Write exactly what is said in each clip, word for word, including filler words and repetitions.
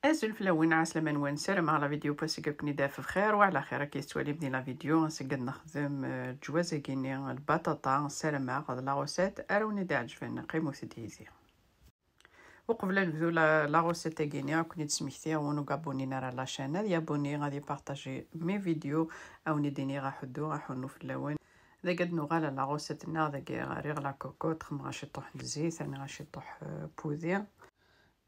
Azul fell-awen, ɛeslama-nwen, ssarameɣ la vidéo n wass-agi ad ken-id-taf bxir wa ɛla xir. Akka i tettwalim di la vidéo, ass-agi ad nexdem, eh, leǧwaz-agi-nni, lbaṭaṭa, ssarameɣ d la recette ara wen-id-iɛeǧben, qqimet-d yid-i. Uqbel ad nebdu la, la recette-agi-nni, ad ken-id-smektiɣ win ur abonné ara la chaîne, ad yabonné, ad ypartaji mes vidéos, ad wen-id-iniɣ aḥuddu, aḥunnu fell-awen. Dagi ad nuɣal la recette-nneɣ, dagi rriɣ la cocotte, xedmeɣ ciṭuḥ n zzit, rniɣ ciṭuḥ, eh, n wudi.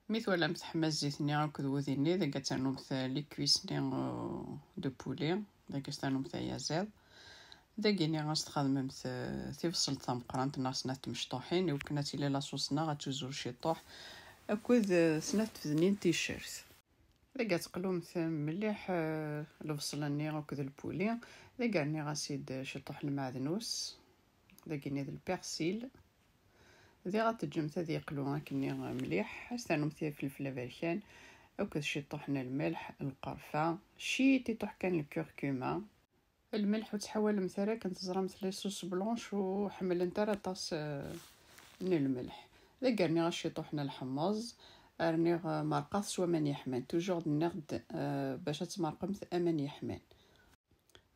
Mi twalam teḥma zzit-nni akked wudi-nni, dagi ad ternumt les cuisses-nni, euh, de poulet, dagi ad ternumt ayaziḍ. Dagi-nni ad s-txedmemt, euh, tibṣelt tameqqrant neɣ snat tmecṭuḥin, i wakken ad tili la sauce-nneɣ ad tuzur ciṭuḥ, akked, euh, snat tfednin n ticcert. Dagi ad teqlumt mliḥ, euh, lebṣel-nni akked lpuli. Dagi rniɣ-as-id ciṭuḥ n lmeɛdnus, dagi-nni d lpersil. Diɣ ad teǧǧemt ad yeqlu akkenni mliḥ, ad s-ternumt ifelfel aberkan akked ciṭuḥ n lmelḥ, lqerfa, ciṭiṭuḥ kan lkurkuma. Lmelḥ ur ttḥawalemt ara, akken teẓramt les sauces blanches ur ḥemmlent ara aṭas, eh, n lmelḥ. Dagi rniɣ ciṭuḥ n lḥemmeẓ, rniɣ, eh, merqat s waman yeḥman. Toujours d-nniɣ-d, eh, bac ad tmerqemt aman yeḥman.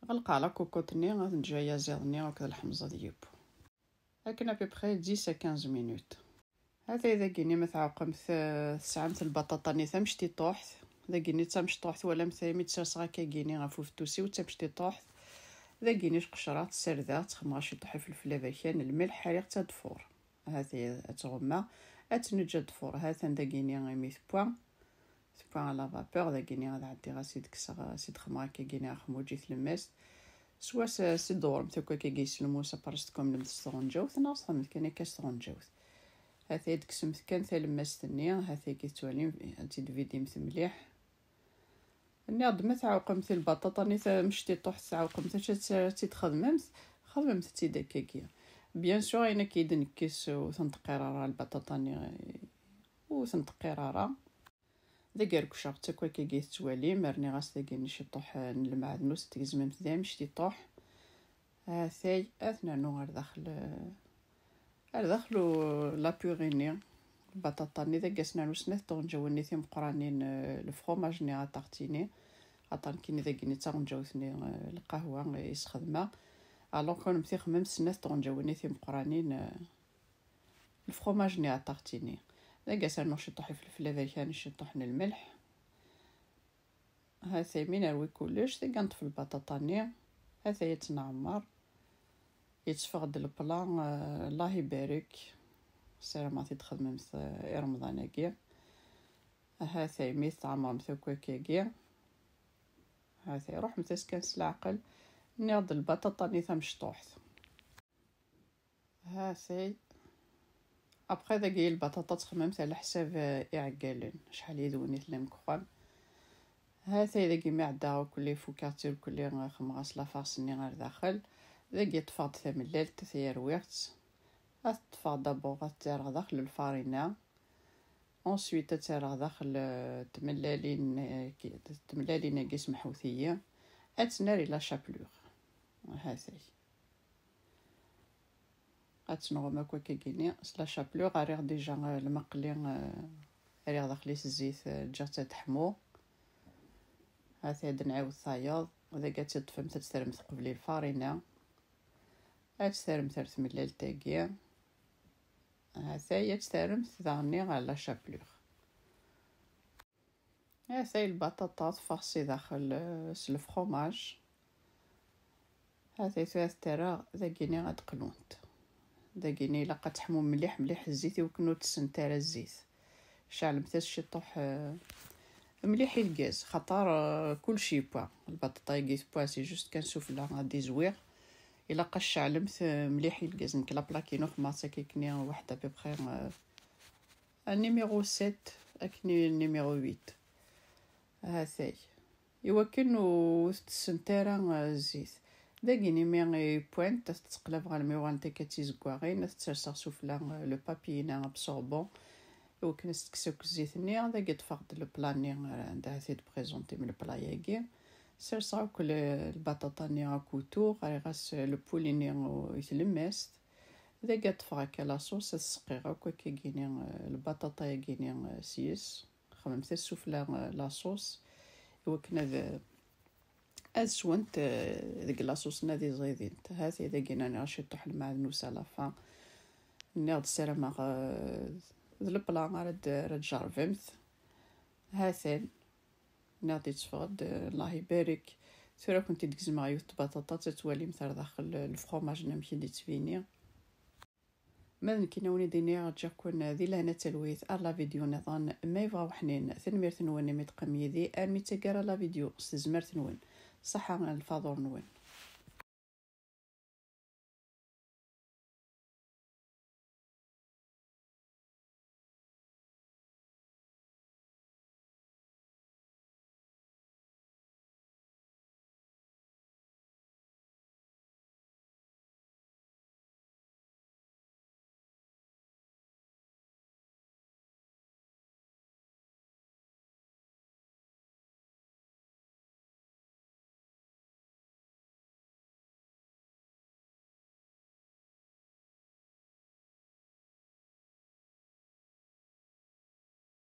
Ɣelqeɣ la cocotte-nni, ad neǧǧ ayaziḍ-nni akked lḥemẓ ad yeww. Akken à peu près dix à quinze minutes. Hatay dagi-nni ma tɛewqemt, eh, tesɛamt lbaṭaṭa-nni tamecṭiṭuḥt. Dagi-nni d tamecṭuḥt, twalamt imi tt-serseɣ akkagi-nni ɣef ufettus-iw d tamecṭiṭuḥt. Dagi-nni qecreɣ-tt, ssardeɣ-tt, xedmeɣ ciṭuḥ ifelfel aberkan, lmelḥ, rriɣ-tt ad tfur. Hatay ad tɣumma, ad tt-neǧǧ ad tfur. Hatan dagi-nni imi tewwa. Tewwa à la vapeur, dagi-nni ad ɛeddiɣ ad s-id-kkseɣ, ad s-id-xedmeɣ akkagi-nni axmuǧ i tlemmast. Swa s-, s-id-ḍewremt akk akkagi s lmus, après tkumlemt s tɣenǧawt, neɣ s txedmemt kan akka s tɣenǧawt. Hatay d-kksemt kan talemmast-nni, hatay ki tettwalim, ad tt-id-vidimt mliḥ. Nniɣ-d ma tɛewqemt lbaṭaṭa-nni tamecṭiṭuḥt, tɛewqemt acu ad tt-, ad tt-id-xedmemt, xedmemt-tt-id akkagi. Bien sûr, ayen akka i d-nekkes ur tenṭeqqir ara lbaṭaṭa-nni, ur tenṭeqqir ara. Dagi rkuceɣ-tt akk akkagi tettwalim, rniɣ-as dagi ciṭuḥ n lmeɛdnus, tgezmemt d amecṭiṭuḥ. Hatay, ad t-nernu ar daxel, ar daxel u-, la purée-nni, lbaṭaṭa-nni, dagi ad s-nernu snat tɣenǧawin-nni timeqqranin, eh, lefromaj-nni aṭartini, aṭartini dagi-nni d taɣenǧawt-nni, eh, lqahwa i s-xedmeɣ. Alors, kunemti xemmemt snat tɣenǧawin-nni timeqqranin, eh, lefromaj-nni aṭartini. Dagi ad s-rnuɣ ciṭuḥ ifelfel aberkan, ciṭuḥ n lmelḥ. Hatay mi nerwi kullec, dagi ad neṭṭef lbaṭaṭa-nni. Hatay ad tt-nɛemmer. Yetteffeɣ-d lepla, eh, Allah ibarek. Ssarameɣ ad t-id-txedmemt, eh, i Remḍan-agi. Hatay mi tɛemmremt akk akkagi. Hatay, ruḥemt-as kan s leɛqel. Nniɣ-d lbaṭaṭa-nni tamecṭuḥt. Hatay. Après, dagi lbaṭaṭa txemmemt ɛla ḥsab, eh, iɛeggalen, acḥal yid-wen i tellam deg uxxam. Hatay dagi mi ɛeddaɣ akk les fukkarti irkelli, xemmeɣ-as la farce-nni ar daxel. Dagi ṭṭfeɣ-d tamellalt, tayerwiɣt. Ad ṭṭfeɣ d'abord, ad tt-rreɣ daxel lfarina. Ensuite, ad tt-rreɣ daxel, eh, tmellalin, eh, ki-, tmellalin-agi semḥut-iyi. Ad tt-nerr i la chapelure. Hatay. Ad tt-nɣum akk akkagi-nni s la chapelure. Rriɣ déjà, eh, lmeqli, eh, rriɣ daxel-is zzit, eh, ǧǧiɣ-tt ad teḥmu. Hatay ad nɛiwed tayeḍ, dagi ad tt-teṭṭfemt ad tt-terremt qbel lfarina. Ad tt-terremt ar tmellalt-agi. Hatay ad tt-terremt daɣenni ɣer la chapelure. Hatay lbaṭaṭa teffeɣ si daxel, eh, s lefromaj. Hatay tura terra dagini ad qlunt. Dagini ilaq ad teḥmu mliḥ, mliḥ zzit i wakken ur tessent ara zzit. Ceɛlemt-as ciṭuḥ, eh, mliḥ i lgaz, xaṭer, eh, kulci yewwa. Lbaṭaṭa-agi tewwa, c'est juste kan sufella ad d-izwiɣ. Ilaq ad ceɛlemt, eh, mliḥ i lgaz. Nekk la plaque-inu xemmeɣ-tt akka akken waḥed à peu près, eh, numéro sept akken numéro huit. Hatay. Iwakken ur tettessent ara, eh, zzit. Dagini mi wwant, ad tettqelab ɣer mi uɣalent akka d tizeggaɣin, ad tt-serseɣ sufella, eh, le papier-nni absorbant. Iwakken ad s-tekkes akk zzit-nni, dagi ṭṭfeɣ-d le plat-nni, eh, anda ad t-id-présenter le plat-agi. Serseɣ akk le-, lbaṭaṭa-nni akk autour, rriɣ-as le poulet-nni i tlemmast. Dagi ad ṭṭfeɣ akka la sauce, ad seqqiɣ akk akkagini, eh, lbaṭaṭa-yagini, eh, s-yes. Xemmemt-as sufella, eh, la sauce, iwakken ad ad swent, eh, deg la sauce-nni ad iẓidint. Ha-t-a dagi nniɣ ciṭuḥ lmeɛdnus à la fin. Nniɣ-d ssarameɣ, eh, d le plat ara d-, ara d-tjerrbemt. Ha-t-an, nniɣ-d yetteffeɣ-d, eh, Allah ibarek. Tura ad kent-id-gezmeɣ yiwet tbaṭaṭat ad twalimt ar daxel, eh, le fromage-nni amek i d-yettbini. Ma d nekkini ad wen-id-iniɣ ǧǧiɣ-ken di lehna d talwit ar la vidéo nniḍen, ma yebɣa uḥnin. Tanemmirt-nwen imi d-teqqim yid-i armi d taggara la vidéo s tezmert-nwen. Ṣaḥa lfaḍur-nwen.